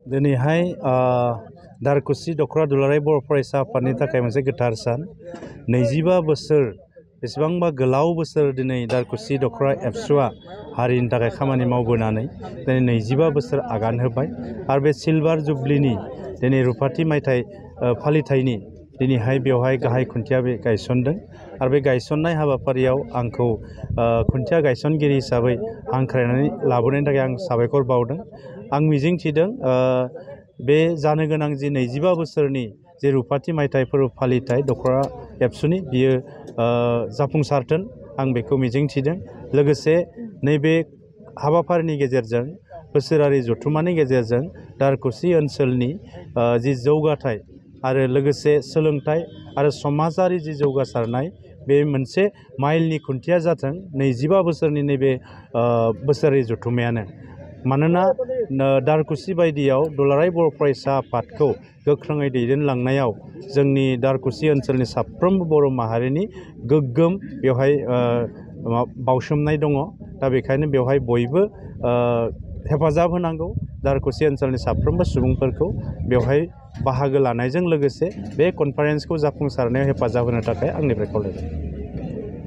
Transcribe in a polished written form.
दिनैहाय दारकुसि दखरा दुलाराय बर' फरायसा आफादनि थाखाय मोनसे गोथार सान 25 बोसोर बेसेबांबा गोलाव बोसोर दिनै दारकुसि दखरा एबसुआ हारिनि थाखाय खामानि मावबोनानै दिनै 25 बोसोर आगान होबाय आरो बे सिलभार जुबलिनि दिनै रुफाथि मायथाइ फालिथायनि दिनैहाय बेवहाय गाहाय खुन्थिया बे गायसनदों आरो बे गायसननाय हाबाफारियाव आंखौ खुन्थिया गायसनगिरि हिसाबै हांख्रायनानै लाबोनायनि थाखाय आं साबायखर बावदों। आं मिजिंथिदों बे जानो गोनां जि 25 बोसोरनि जे रुफाथि मायथाइ फोरबो फालिथाय दखरा एबसुनि बियो जाफुंसारथों आं बेखौ मिजिंथिदों। लोगोसे नैबे हाबाफारिनि गेजेरजों बोसोरारि जथुम्मानि गेजेरजों दारकुसि ओनसोलनि जि जौगाथाय आरो लोगोसे सोलोंथाइ आरो समाजारि जि जौगासारनाय बे मोनसे माइलनि खुन्थिया जाथों 25 बोसोरनि नैबे बोसोरारि जथुम्मायानो। मानोना दारकुसि बायदियाव दुलाराय बर' फरायसा आफादखौ गोख्रोङै दैदेनलांनायाव जोंनि दारकुसि ओनसोलनि साफ्रोमबो बर' माहारिनि गोग्गोम बेवहाय बावसोमनाय दङ। दा बेखायनो बेवहाय बयबो हेफाजाब होनांगौ दारकुसि ओनसोलनि साफ्रोमबो सुबुंफोरखौ बेवहाय बाहागो लानायजों लोगोसे बे कनफारेन्सखौ जाफुंसारनायाव हेफाजाब होनो थाखाय आंनिफ्राय खावलायबाय।